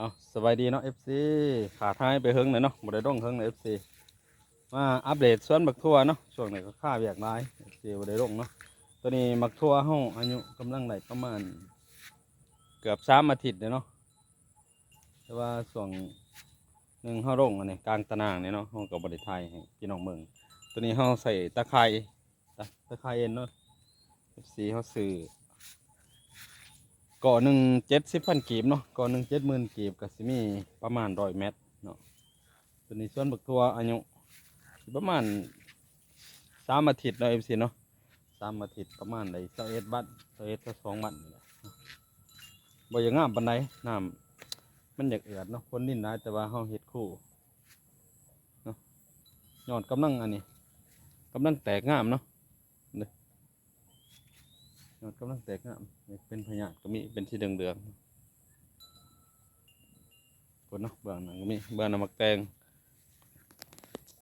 ເອົາ ສະບາຍດີເນາະ ເອັຟຊີ ຂາດຫາຍໄປເຫິງແລ້ວເນາະ ບໍ່ໄດ້ລົງເຫິງເນາະ ເອັຟຊີ ມາອັບເດດສວນບັກຖົ່ວເນາະ ຊ່ວງນີ້ກໍຄາວຽກຫຼາຍ ເອັຟຊີ ບໍ່ໄດ້ລົງເນາະ. ໂຕນີ້ບັກຖົ່ວເຮົາອາຍຸກຳລັງໄດ້ປະມານເກືອບສາມອາທິດແລ້ວເນາະ ແຕ່ວ່າຊ່ວງໜຶ່ງເຮົາລົງອັນນີ້ກາງຕາໜ່າງນີ້ເນາະ ເຮົາກໍບໍ່ໄດ້ຖ່າຍໃຫ້ພີ່ນ້ອງເບິ່ງ. ໂຕນີ້ເຮົາໃສ່ຕາຂ່າຍ ຕາ ຕາຂ່າຍເອັນເນາະ ເອັຟຊີ ເຮົາຊື້ ກໍໜຶ່ງເຈັດສິບພັນກີບເນາະ ກໍໜຶ່ງເຈັດໝື່ນກີບ ກໍຊິມີປະມານຮ້ອຍແມັດເນາະ. ໂຕນີ້ສວນບັກຖົ່ວອາຍຸຊິປະມານສາມອາທິດເນາະ ເອັຟຊີ ເນາະ ສາມອາທິດ ປະມານໄດ້ຊາວເອັດວັນ ຊາວເອັດ ຊາວສອງວັນນີ້ແຫຼະ. ບໍ່ຢາກງາມປານໃດ ນ້ຳມັນຢາກເອືອດເນາະ ຝົນລິນຫຼາຍ ແຕ່ວ່າເຮົາເຮັດຄູເນາະ ຍອດກຳລັງອັນນີ້ ກຳລັງແຕກງາມເນາະ ນີ້ ຍອດກຳລັງແຕກງາມ ນີ້ເປັນພະຍາດກໍມີ ເປັນສີເຫຼືອງໆ ພຸ້ນເນາະ ເບື້ອງນັ້ນກໍມີ ເບື້ອງນັ້ນໝາກແຕງ